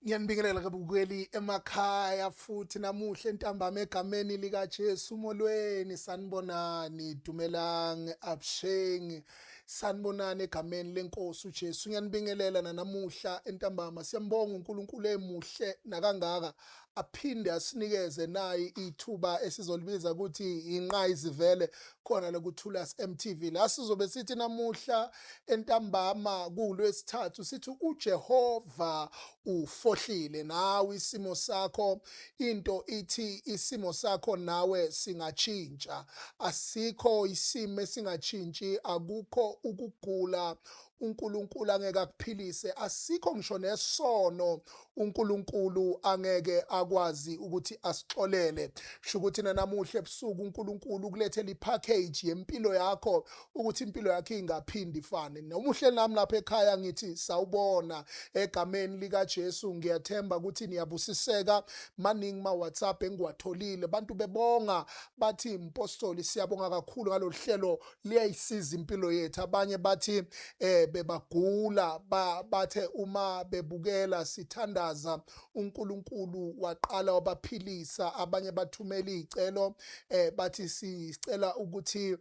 Ngiyanibingelela ke bukeli emakhaya futhi namuhla entambama egameni likaJesu. Molweni, sanibonani, dumelang, avuxeni, sanibonani egameni lenkosi uJesu. Ngiyanibingelela nanamuhla entambama. Siyambonga uNkulunkulu emuhle nakangaka, aphinde asinikeze nayi ithuba esizolibiza ukuthi inqayizivele khona lokuthula MTV, la sizobe sithi namuhla entambama kulwesithathu sithi uJehova ufohlile. Nawe isimo sakho, into ithi isimo sakho nawe singatshintsha. Asikho isimo esingatshintshi, akukho ukugula uNkulunkulu angeke akuphilise, asikho ngisho nesono uNkulunkulu angeke akwazi ukuthi asixolele. Sho ukuthi nanamuhla ebusuku uNkulunkulu ukulethela ipackage yempilo yakho ukuthi impilo yakho ingaphindi ifane. Noma uhleli nami lapha ekhaya, ngithi sawubona egameni likaJesu. Ngiyathemba ukuthi niyabusiseka. Maningi ma WhatsApp engiwatholile, abantu bebonga, bathi, "Mpostoli, siyabonga kakhulu ngalolu hlelo, liyayisiza impilo yethu." Abanye bathi bebagula, bathe uma bebukela sithandaza, uNkulunkulu waqala wabaphilisa. Abanye bathumela izicelo, bathi sicela ukuthi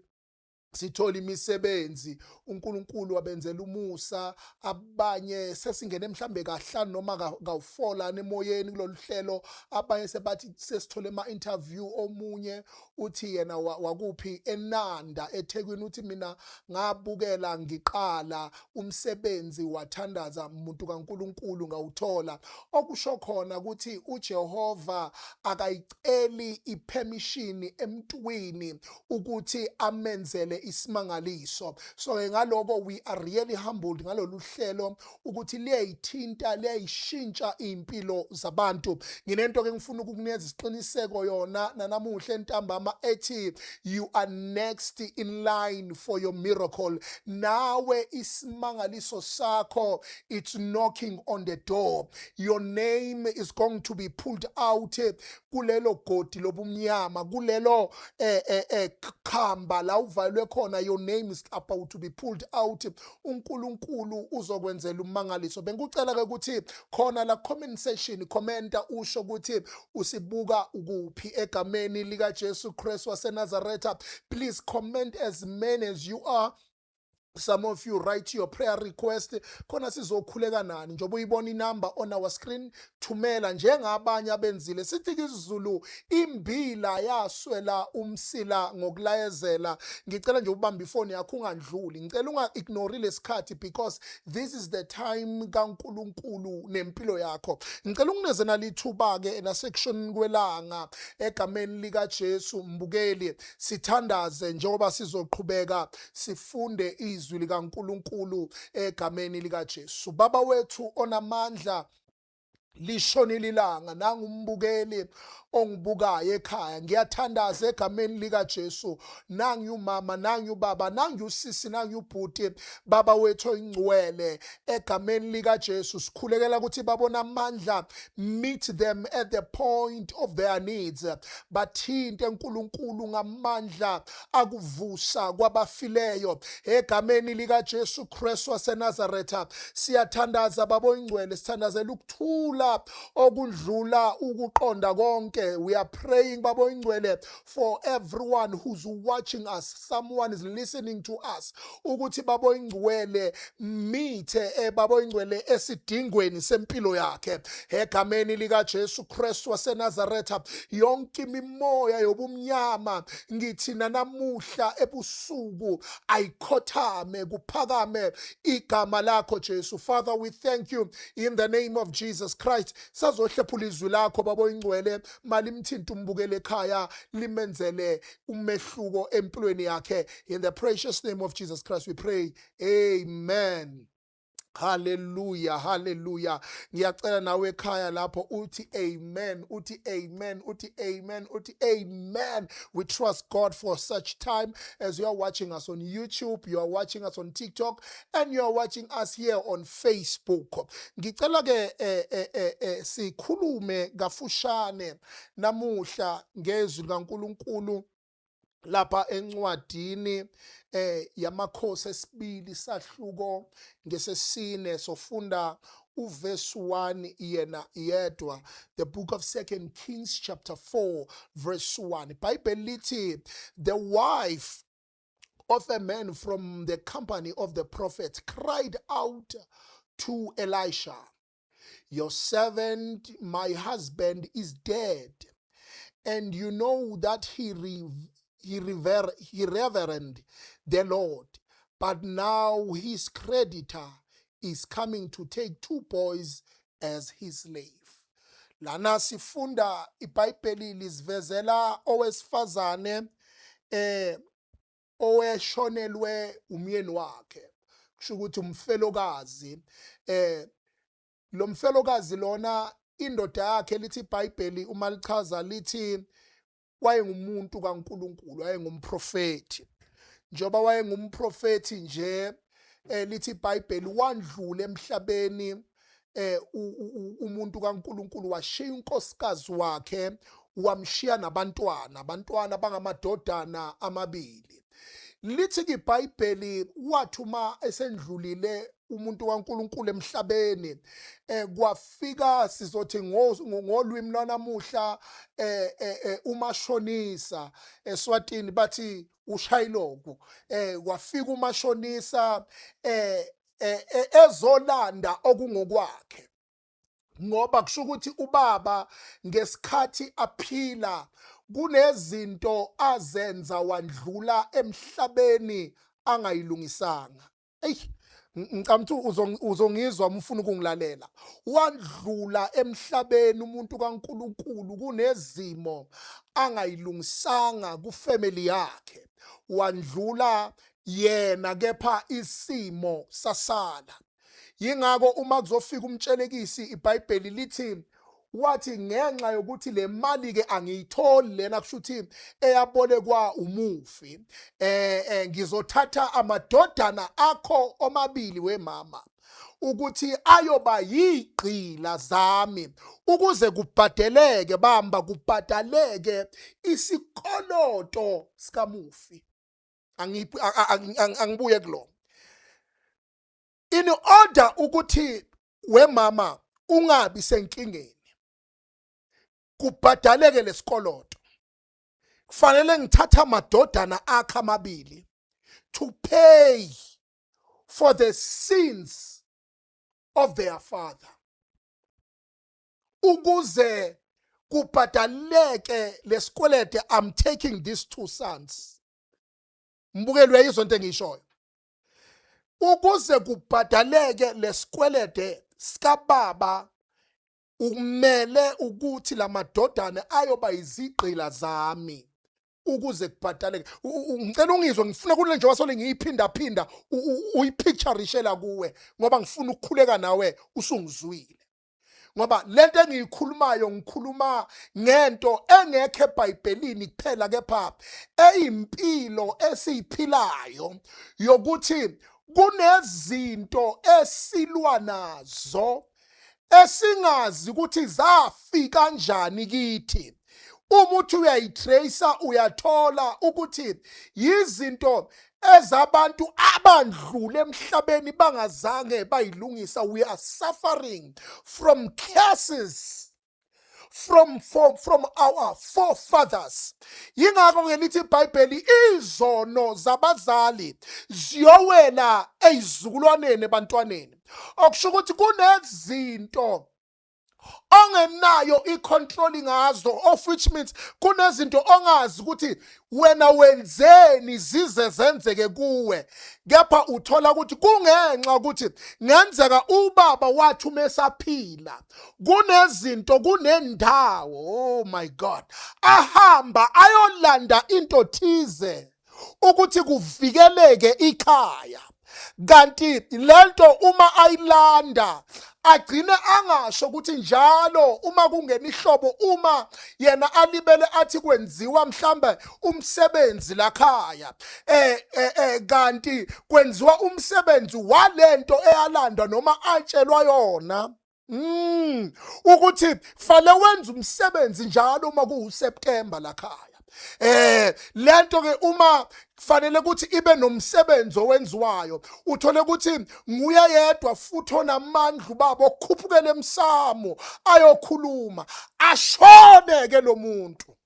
sithola imisebenzi, uNkulunkulu wabenzela umusa. Abanye sesingene mhlambe kahlanu noma kawu4 lana emoyeni kulolu hlelo. Abanye sebathi sesithole ama interview. Omunye uthi yena wakuphi, eNanda eThekwini, uthi, "Mina ngabukela ngiqala umsebenzi, wathandaza umuntu kaNkuluNkulu, ngawuthola." Okusho khona ukuthi uJehova akayiceli ipermission emntwini ukuthi amenzele isimangaliso. So ke ngaloko we are really humbled ngalolu hlelo ukuthi liyayithinta, liyayishintsha impilo zabantu. Nginento ke ngifuna ukukunikeza isiqiniseko yona nanamuhla entambama ethi you are next in line for your miracle. Nawe isimangaliso sakho, it's knocking on the door. Your name is going to be pulled out kulelo godi lobumnyama, kulelo khamba la uvalwe khona. Your name is about to be pulled out. uNkulunkulu uzokwenzela umangaliso. Bengikucela ke ukuthi khona la comment section, commenta usho ukuthi usibuka ukuphi egameni lika Jesu Christ waseNazaretha. Please comment as many as you are. Some of you write your prayer request khona, sizokhuleka nani. Njengoba uyibona inumber on our screen, thumela njengabanye abenzile. Sithi isiZulu, imbila yaswela umsila ngokulayezela. Ngicela nje ubambe ifoni yakho, ungandluli. Ngicela unga ignore lesikhathi because this is the time kaNkuluNkulu nempilo yakho. Ngicela ungineze nalithuba ke nasekushoneni kwelanga egameni lika Jesu. Mbukeli, sithandaze njengoba sizoqhubeka sifunde izwi likaNkuluNkulu egameni lika Jesu. Baba wethu onamandla, lishonile ilanga, nangumbukeli ongibukayo ekhaya. Ngiyathandaza egameni lika Jesu, nangi umama, nangi ubaba, nangi usisi, nangi ubhuti. Baba wethu oyingcwele, egameni lika Jesu sikhulekela ukuthi babona amandla, meet them at the point of their needs. Bathinte uNkulunkulu ngamandla akuvusa kwabafileyo egameni lika Jesu Christ waseNazaretha. Siyathandaza, baba oyingcwele, sithandazela ukuthula okudlula ukuqonda konke. We are praying, baba oyingcwele, for everyone who's watching us, someone is listening to us, ukuthi baba oyingcwele, meet baba oyingcwele esidingweni sempilo yakhe egameni lika Jesu Christ waseNazaretha. Yonke imimoya yobumnyama, ngithi nanamuhla ebusuku ayikhothame, kuphakame igama lakho Jesu. Father, we thank you in the name of Jesus Christ. Sazohlephula izwi lakho, baba oyingcwele, malimthinta umbukele ekhaya, limenzele umehluko empilweni yakhe. In the precious name of Jesus Christ we pray, amen. Hallelujah, hallelujah. Ngiyacela nawe ekhaya lapho uthi amen, uthi amen, uthi amen, uthi amen. We trust God for such time as you are watching us on YouTube, you are watching us on TikTok and you are watching us here on Facebook. Ngicela ke sikhulume kafushane namuhla ngezwi likaNkuluNkulu lapha encwadini yamakhosi esibili, sahluko ngesesine, sofunda. uverse 1 yena yedwa. The book of Second Kings chapter 4 verse 1. IBhayibheli lithi the wife of a man from the company of the prophet cried out to Elisha, "Your servant, my husband, is dead, and you know that he revered the Lord. But now his creditor is coming to take two boys as his slave." Lana sifunda iBhayibheli lisivezela owesifazane oweshonelwe umyeni wakhe, kusho ukuthi umfelokazi. Lo mfelokazi lona, indoda yakhe, lithi iBhayibheli uma lichaza lithi wayengumuntu kaNkuluNkulu, wayengumprofeti. Njengoba wayengumprofeti nje, lithi iBhayibheli wandlula emhlabeni umuntu kaNkuluNkulu, washiya unkosikazi wakhe, wamshiya nabantwana, abantwana bangamadodana amabili. Lithi ke iBhayibheli wathi uma esendlulile umuntu kaNkuluNkulu emhlabeni, kwafika, sizothi ngolwimi lwanamuhla, umashonisa. eSwatini bathi ushayiloko. Kwafika umashonisa ezolanda okungokwakhe, ngoba kusho ukuthi ubaba ngesikhathi aphila kunezinto azenza wandlula emhlabeni angayilungisanga. Eyi, ngicabanga ukuthi uzongizwa uma ufuna ukungilalela. Wandlula emhlabeni umuntu kaNkuluNkulu kunezimo angayilungisanga kufamily yakhe, wandlula yena kepha isimo sasala. Yingakho uma kuzofika umtshelekisi, iBhayibheli lithi wathi ngenxa yokuthi le mali ke angiyitholi lena, kusho ukuthi eyabolekwa umufi, ngizothatha amadodana akho omabili wemama ukuthi ayoba yigqila zami ukuze kubhadeleke, bamba, kubhadaleke isikoloto sikamufi. Angibuye kulona. In order ukuthi wemama ungabi senkingeni, kubhadaleke lesikoloto, kufanele ngithatha amadodana akhe amabili to pay for the sins of their father, ukuze kubhadaleke lesikwelede. I'm taking these two sons. Mbukeli, uyayizwa into engiyishoyo? Ukuze kubhadaleke lesikwelede sikababa, ukumele ukuthi lamadodana ayoba izigqila zami ukuze kubhadaleke. Ngicela ungizwe, ngifuna kule njengoba sole ngiyiphinda phinda, uyipicturishela kuwe, ngoba ngifuna ukukhuleka nawe usungizwile, ngoba lento engiyikhulumayo ngikhuluma ngento engekho eBhayibhelini kuphela, kepha eyimpilo esiyiphilayo yokuthi kunezinto esilwa nazo esingazi ukuthi zafika kanjani kithi. Uma uthi uyayitracer, uyathola ukuthi yizinto ezabantu abandlule emhlabeni bangazange bayilungisa. We are suffering from curses from our forefathers. Yingakho ngelithi iBhayibheli izono zabazali ziyowela ezizukulwaneni, ebantwaneni, okusho ukuthi kunezinto ongenayo icontrol ngazo, of which means kunezinto ongazi ukuthi wena wenzeni zize zenzeke kuwe, kepha uthola ukuthi kungenxa ukuthi ngenzeka ubaba wathi uma esaphila kunezinto, kunendawo, oh my God, ahamba ayolanda into thize ukuthi kuvikeleke ikhaya, kanti lento uma ayilanda agcine angasho ukuthi njalo uma kungena ihlobo, uma yena alibele athi kwenziwa mhlambe umsebenzi lakhaya, kanti kwenziwa umsebenzi walento eyalandwa noma atshelwa yona ukuthi fanele wenze umsebenzi njalo uma kuwuSeptember lakhaya. Lento ke uma kufanele ukuthi ibe nomsebenzi owenziwayo, uthole ukuthi nguye yedwa futhi onamandla ubaba okukhuphukela emsamo ayokhuluma, ashone ke lo muntu,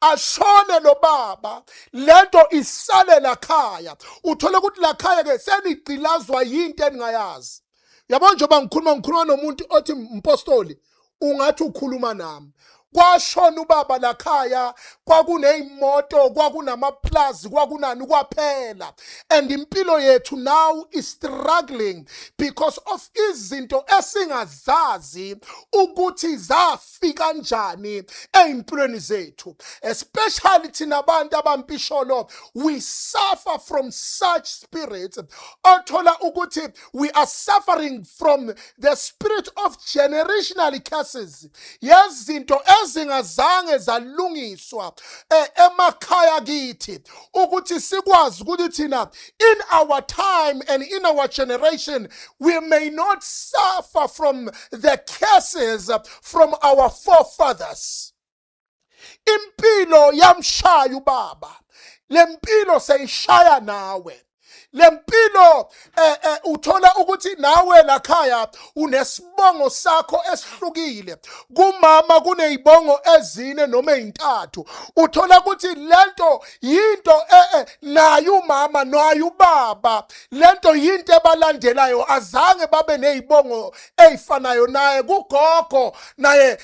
ashone lo baba, lento isale lakhaya. Uthole ukuthi lakhaya ke senigqilazwa yinto eningayazi. Yabo, njengoba ngikhuluma nomuntu othi, "Mpostoli, ungathi ukhuluma nami. Kwashona ubaba lakhaya, kwakuneyimoto, kwakunamaplazi, kwakunani, kwaphela." And impilo yethu now is struggling because of izinto esingazazi ukuthi zafika kanjani ey'mpilweni zethu. Especially thina abantu abampisholo, we suffer from such spirits. Othola ukuthi we are suffering from the spirit of generational curses, yezinto ezingazange zalungiswa emakhaya kithi, ukuthi sikwazi ukuthi thina in our time and in our generation we may not suffer from the curses from our forefathers. Impilo yamshaya ubaba, lempilo seyishaya nawe. Lempilo uthola ukuthi nawe lakhaya unesibongo sakho esihlukile. Kumama kunezibongo ezine noma ezintathu. Uthola ukuthi lento yinto naye umama naye ubaba, lento yinto ebalandelayo. Azange babe nezibongo ezifanayo, naye kugogo naye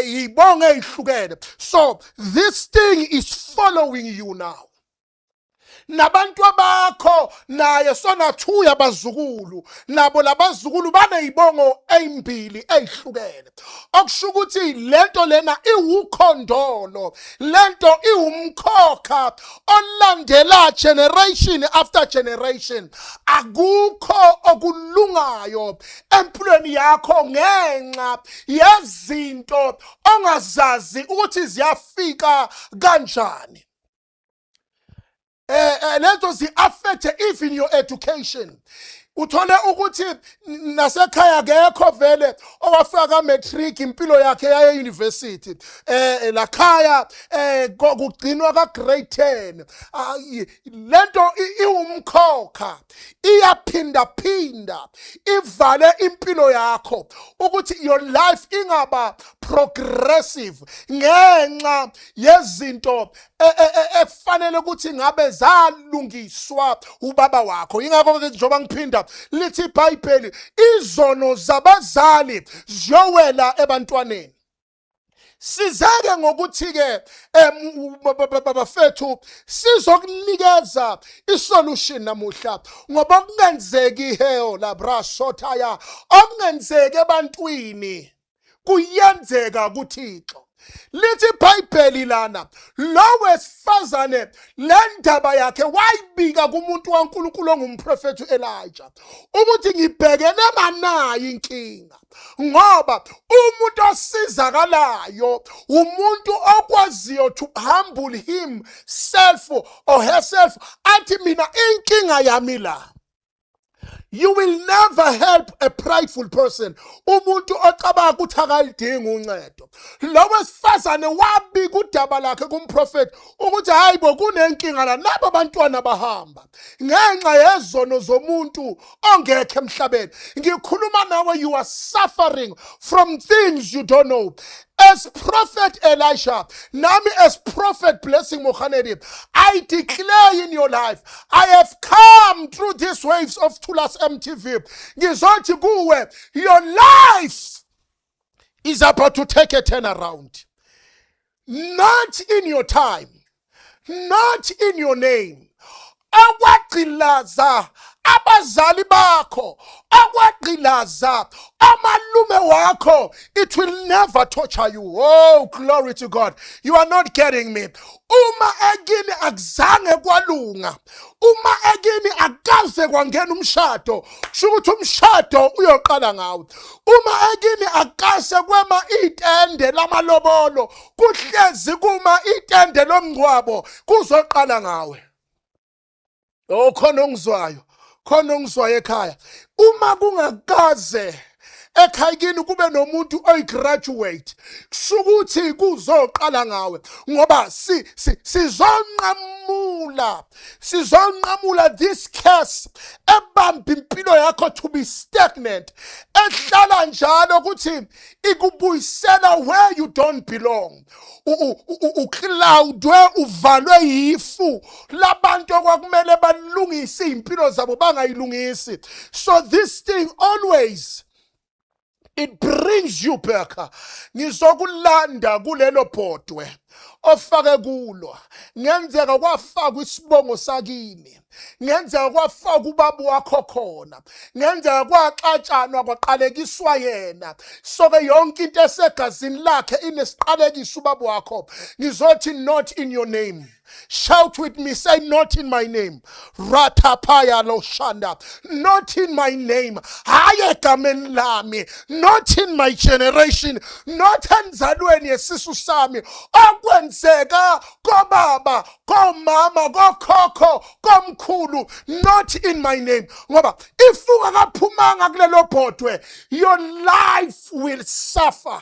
izibongo ezihlukene. So this thing is following you now. Nabantu abakho naye sonathuya abazukulu, nabo labazukulu banezibongo ezimbili ezihlukene, okusho ukuthi lento lena iwukhondolo, lento iwumkhokha olandela generation after generation. Akukho okulungayo empilweni yakho ngenxa yezinto ongazazi ukuthi ziyafika kanjani. Lezo zi-affect even your education. Uthole ukuthi nasekhaya akekho vele owafika ka-matric impilo yakhe yaye university. Lakhaya kugcinwa ka grade 10. Lento iwumkhokha, iyaphinda phinda ivale impilo yakho ukuthi your life ingaba progressive ngenxa yezinto ekufanele ukuthi ngabe zalungiswa ubaba wakho. Ingakho ke njengoba ngiphinda lithi iBhayibheli, izono zabazali ziyowela ebantwaneni. Sizeke ngokuthi ke bafethu sizokunikeza isolution namuhla, ngoba okungenzeki heo la brashothaya, okungenzeki ebantwini kuyenzeka kuThixo. Lithi iBhayibheli lana, lo wesifazane le ndaba yakhe wayibika kumuntu kaNkulunkulu ongumprofethi Elijah, ukuthi ngibhekene nayo inkinga, ngoba umuntu osizakalayo umuntu okwaziyo to humble himself or herself, athi, "Mina inkinga yami la." You will never help a prideful person, umuntu ocabanga ukuthi akalidingi uncedo. Lo wesifazane wabika udaba lakhe kumprofeti ukuthi hayi bo, kunenkinga la, nabo abantwana bahamba ngenxa yezono zomuntu ongekho emhlabeni. Ngikhuluma nawe, you are suffering from things you don't know. As Prophet Elisha, nami as Prophet Blessing Mohanedi, I declare in your life, I have come through these waves of Tulas MTV, ngizothi kuwe, your life is about to take a turnaround. Not in your time, not in your name. Okwagqilaza abazali bakho, okwagqilaza amalume wakho, it will never torture you. Oh, glory to God. You are not getting me. Uma ekini akuzange kwalunga, uma ekini akaze kwangena umshado, kusho ukuthi umshado uyoqala ngawe. Uma ekini akase kwema itende lamalobolo, kuhlezi kuma itende lomngcwabo, kuzoqala ngawe. Oh, khona ongizwayo, khona ongizwayo ekhaya. Uma kungakaze Ekhaya kini kube nomuntu oyigraduate. Kusho ukuthi kuzoqala ngawe ngoba si sizonqamula sizonqamula this curse ebamba impilo yakho to be stagnant, ehlala njalo ukuthi ikubuyisela where you don't belong. Ucloudwe, uvalwe yifu labantu okwakumele balungise izimpilo zabo bangayilungisi. So this thing always, it brings you back. Ngizokulanda kulelo bhodwe ofake kulo. Ngenzeka kwafakwa isibongo sakini, ngenzeka kwafaka ubaba wakho khona, ngenzeka kwaxatshanwa kwaqalekiswa yena. So-ke yonke into esegazini lakhe inesiqalekiso, ubaba wakho. Ngizothi, not in your name. Shout with me, say, "Not in my name." Ratapaya lo shanda. Not in my name. Hayi egameni lami. Not in my generation. Not enzalweni yesisu sami. Okwenzeka kobaba, komama, kokhokho, komkhulu. Not in my name. Ngoba if ungakaphumanga kulelo bhodwe, your life will suffer.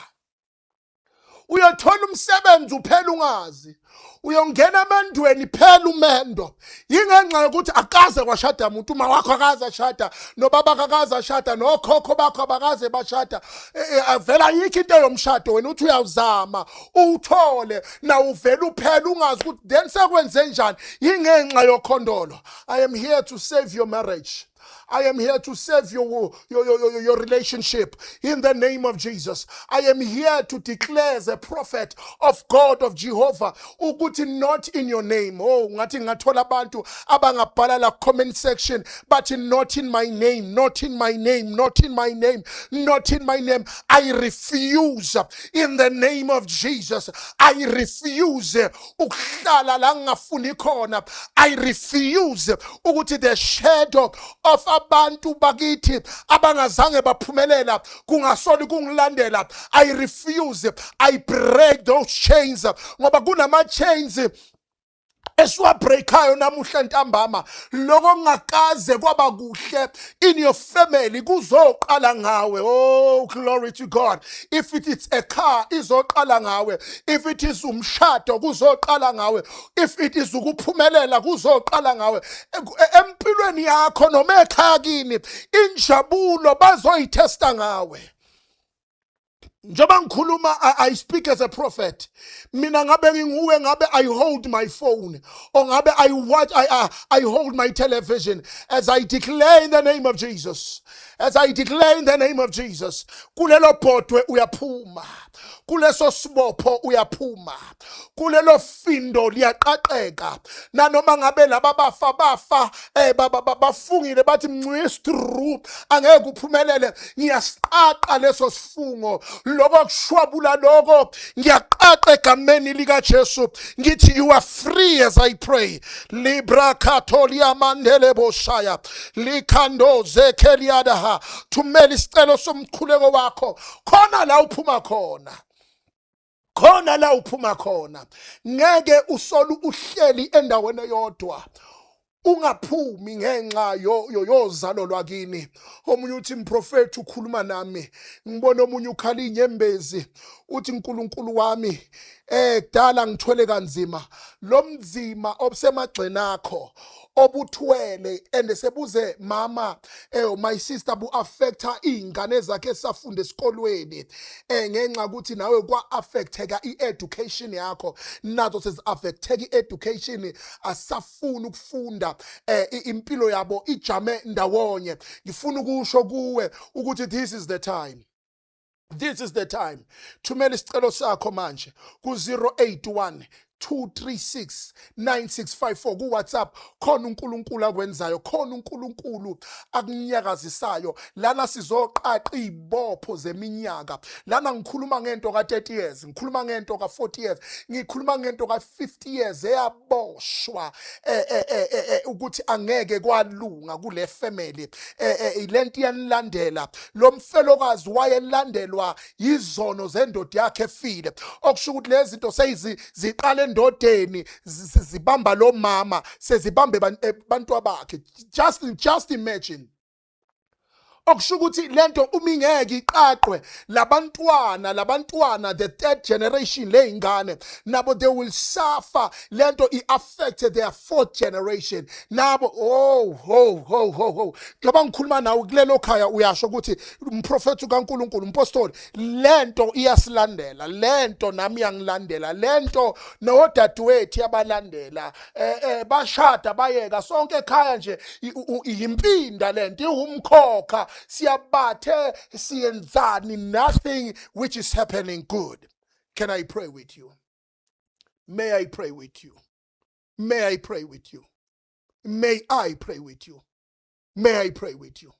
Uyothola umsebenzi uphela ungazi, uyongena emendweni phela umendo, yingenxa yokuthi akaze kwashada muntu. Uma wakho akaze ashada, nobaba akaze ashada, nokhokho bakho abakaze bashada, vela ayikho into yomshado. Wena uthi uyawuzama uwuthole na uvela uphela ungazi ukuthi then sekwenze njani, yingenxa yokhondolo. I am here to save your marriage. I am here to save your relationship in the name of Jesus. I am here to declare as a prophet of God, of Jehovah, ukuthi not in your name. Oh, ngathi ngathola abantu abangabhala la comment section, but not in my name, not in my name, not in my name, not in my name. I refuse in the name of Jesus. I refuse ukuhlala la ngingafuni khona. I refuse ukuthi the shadow of abantu bakithi abangazange baphumelela kungasoli kungilandela. I refuse. I break those chains, ngoba kunama chains esiwabreakayo namuhla ntambama. Lokho kungakaze kwaba kuhle in your family kuzoqala ngawe. Oh, glory to God. If it is a car, izoqala ngawe. If it is umshado, kuzoqala ngawe. If it is ukuphumelela, kuzoqala ngawe. Empilweni yakho noma ekhaya kini, injabulo bazoyitesta ngawe. Njengoba ngikhuluma, I speak as a prophet. Mina ngabe nginguwe, ngabe I hold my phone or ngabe I watch, I hold my television as I declare in the name of Jesus, as I declare in the name of Jesus, kulelo bhodwe uyaphuma, kuleso sibopho uyaphuma, kulelo findo liyaqaqeka. Nanoma ngabe laba bafa bafa bafungile bathi mncwistru angeke uphumelele, ngiyasiqaqa leso sifungo, lokho kushwabula lokho ngiyaqaqa egameni lika Jesu. Ngithi you are free as I pray. Libra katolia mandele boshaya likhando zekeliadaha. Thumela isicelo somkhuleko wakho khona la uphuma khona, khona la uphuma khona. Ngeke usolu uhleli endaweni eyodwa ungaphumi ngenxa yozalo lwakini. Omunye uthi, "Mprofethi, ukhuluma nami." Ngibona omunye ukhala inyembezi, uthi, "Nkulunkulu wami, kudala ngithwele kanzima lo mzima obusemagxeni akho obuthwele." And sebuze mama, my sister, bu affecta izingane zakhe esafunda esikolweni, ngenxa ukuthi nawe kwa affecteka i-education yakho, nazo sezi affecteka i-education, asafuna ukufunda, impilo yabo ijame ndawonye. Ngifuna ukusho kuwe ukuthi this is the time. This is the time. Thumela isicelo sakho manje ku-081 236 9654 ku-WhatsApp. Khona uNkulunkulu akwenzayo, khona uNkulunkulu akunyakazisayo lana. Sizoqaqa izibopho zeminyaka lana. Ngikhuluma ngento ka-30 years, ngikhuluma ngento ka-40 years, ngikhuluma ngento ka-50 years eyaboshwa ukuthi angeke kwalunga kule family. Lento iyanilandela. Lo mfelokazi wayelandelwa yizono zendoda yakhe efile, okusho ukuthi lezi zinto seyizi ziqala endodeni, zibamba lo mama, sezibambe bantwa bakhe. Just imagine. Okusho ukuthi lento uma ingeke iqaqwe, labantwana the third generation leyingane nabo they will suffer. Lento i-affect their fourth generation nabo. Oh ho ho ho ho, njengoba ngikhuluma nawe kulelo khaya, uyasho ukuthi umprofethi kaNkuluNkulu, umpostoli, lento iyasilandela, lento nami iyangilandela, lento nodadewethu yabalandela, bashada bayeka sonke ekhaya nje. Yimpinda lento, iwumkhokha, siyabathe siyenzani, nothing which is happening good. Can I pray with you? May I pray with you? May I pray with you? May I pray with you? May I pray with you?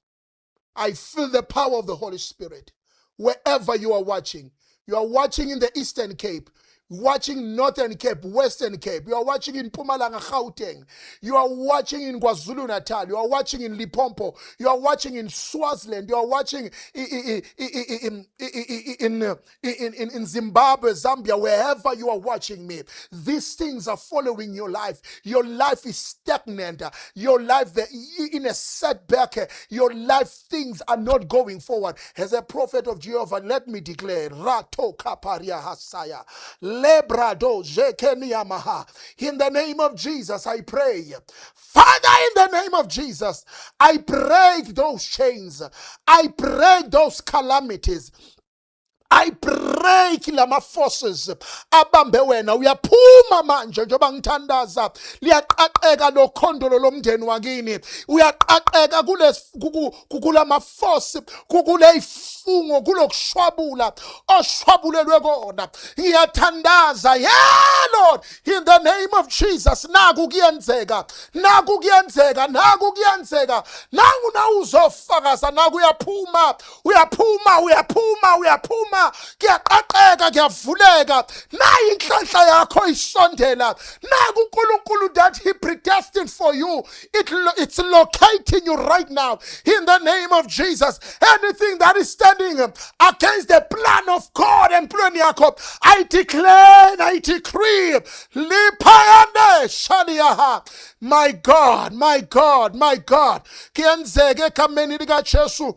I feel the power of the Holy Spirit. Wherever you are watching, you are watching in the Eastern Cape, watching Northern Cape, Western Cape, you are watching in Mpumalanga, Gauteng, you are watching in KwaZulu Natal, you are watching in Limpopo, you are watching in Swaziland, you are watching in Zimbabwe, Zambia, wherever you are watching me. These things are following your life. Your life is stagnant. Your life in a setback. Your life, things are not going forward. As a prophet of Jehovah, let me declare, Rato kaparia hasaya, lebrado jekeniamaha. In the name of Jesus, I pray. Father, in the name of Jesus, I break those chains. I break those calamities. I break lama forces abambe wena. Uyaphuma manje njengoba ngithandaza, liyaqaqeka lo khondolo lomndeni wakini, uyaqaqeka kule kulama force, kule ifungo, kulokushwabula oshwabulelwe kona. Ngiyathandaza, yeah Lord, in the name of Jesus, naku kuyenzeka, naku kuyenzeka, naku kuyenzeka, nangu na uzofakaza, naku uyaphuma, uyaphuma, uyaphuma, uyaphuma, kuyaqaqeka, kuyavuleka, nayi inhlanhla yakho isondela, naku uNkulunkulu that he predestined for you, it's locating you right now in the name of Jesus. Anything that is standing against the plan of God empilweni yakho, I declare and I decree, liphayane shaliyaha. My God, my God, my God, kuyenzeka egameni likaJesu.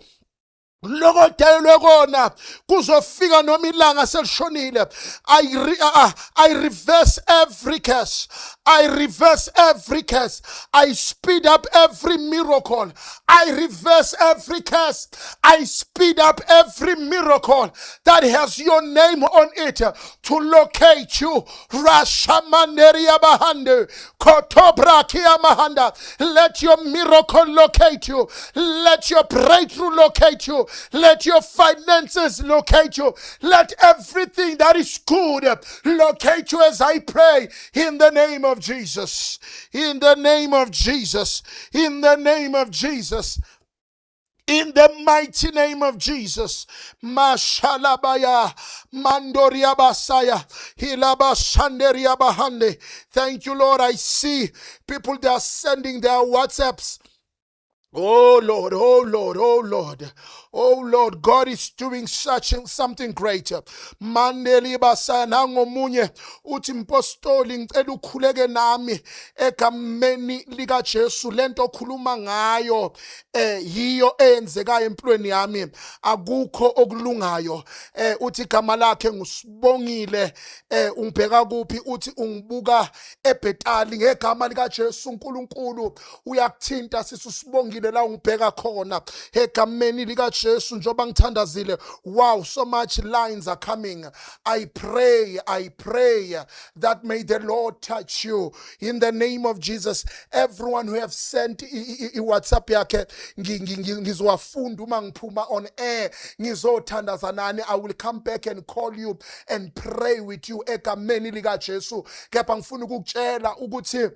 Lokodalelwe kona kuzofika noma ilanga selishonile. I reverse every curse. I reverse every curse. I speed up every miracle. I reverse every curse. I speed up every miracle that has your name on it to locate you. Rashamanderia bahande kotobra mahanda. Let your miracle locate you. Let your breakthrough locate you. Let your finances locate you. Let everything that is good locate you as I pray in the name of Jesus. In the name of Jesus. In the name of Jesus. In the mighty name of Jesus. Mashalabaya Mandoria Basaya Hilaba Shanderia Bahande. Thank you, Lord. I see people that are sending their WhatsApps. Oh Lord, oh Lord, oh Lord, oh Lord, God is doing such something greater. Mandeli basaya, nangomunye uthi, "Mpostoli, ngicela ukhuleke nami egameni lika Jesu. Lento okhuluma ngayo yiyo eyenzekayo empilweni yami, akukho okulungayo." Uthi igama lakhe ngusibongile. Ungibheka kuphi? Uthi ungibuka eBhetali. Ngegama lika Jesu, uNkulunkulu uyakuthinta sisi usibongile la ungibheka khona egameni lika Jesu njengoba ngithandazile. Wow, so much lines are coming. I pray, I pray that may the Lord touch you in the name of Jesus. Everyone who have sent i-WhatsApp yakhe, ngizowafunda uma ngiphuma on air, ngizothandaza nani. I will come back and call you and pray with you egameni lika Jesu. Kepha ngifuna ukukutshela ukuthi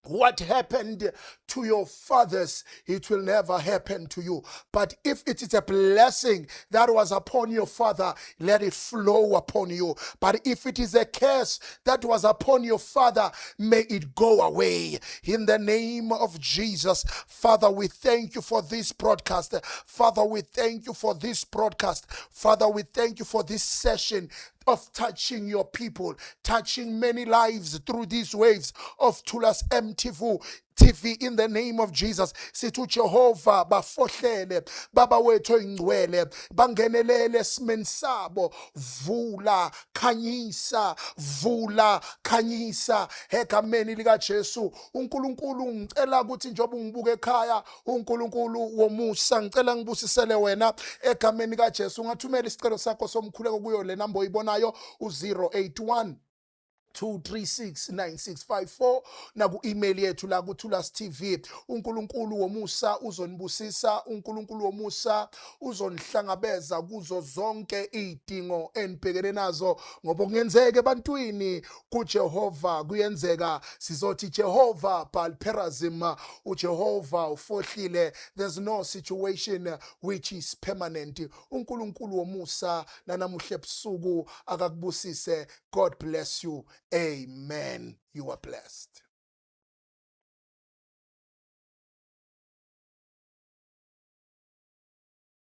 what happened to your fathers, it will never happen to you. But if it is a blessing that was upon your father, let it flow upon you. But if it is a curse that was upon your father, may it go away in the name of Jesus. Father, we thank you for this broadcast. Father, we thank you for this broadcast. Father, we thank you for this session of touching your people, touching many lives through these waves of Thulas MTV. TV in the name of Jesus. Sithi uJehova bafohlele baba wethu oyingcwele, bangenelele esimeni sabo. Vula, khanyisa, vula, khanyisa egameni likaJesu. uNkulunkulu, ngicela ukuthi njengoba ungibuka ekhaya, uNkulunkulu womusa, ngicela ngibusisele wena egameni kaJesu. Ungathumela isicelo sakho somkhuleko kuyo le namba oyibonayo, u-081 2369654, naku-email yethu la kuThulas TV. UNkulunkulu womusa uzonibusisa, uNkulunkulu womusa uzonihlangabeza kuzo zonke izidingo enibhekene nazo, ngoba kungenzeka ebantwini, kuJehova kuyenzeka. Sizothi Jehova Baal Perazim, uJehova ufohlile. There's no situation which is permanent. UNkulunkulu womusa nanamuhla ebusuku akakubusise. God bless you. Amen. You are blessed.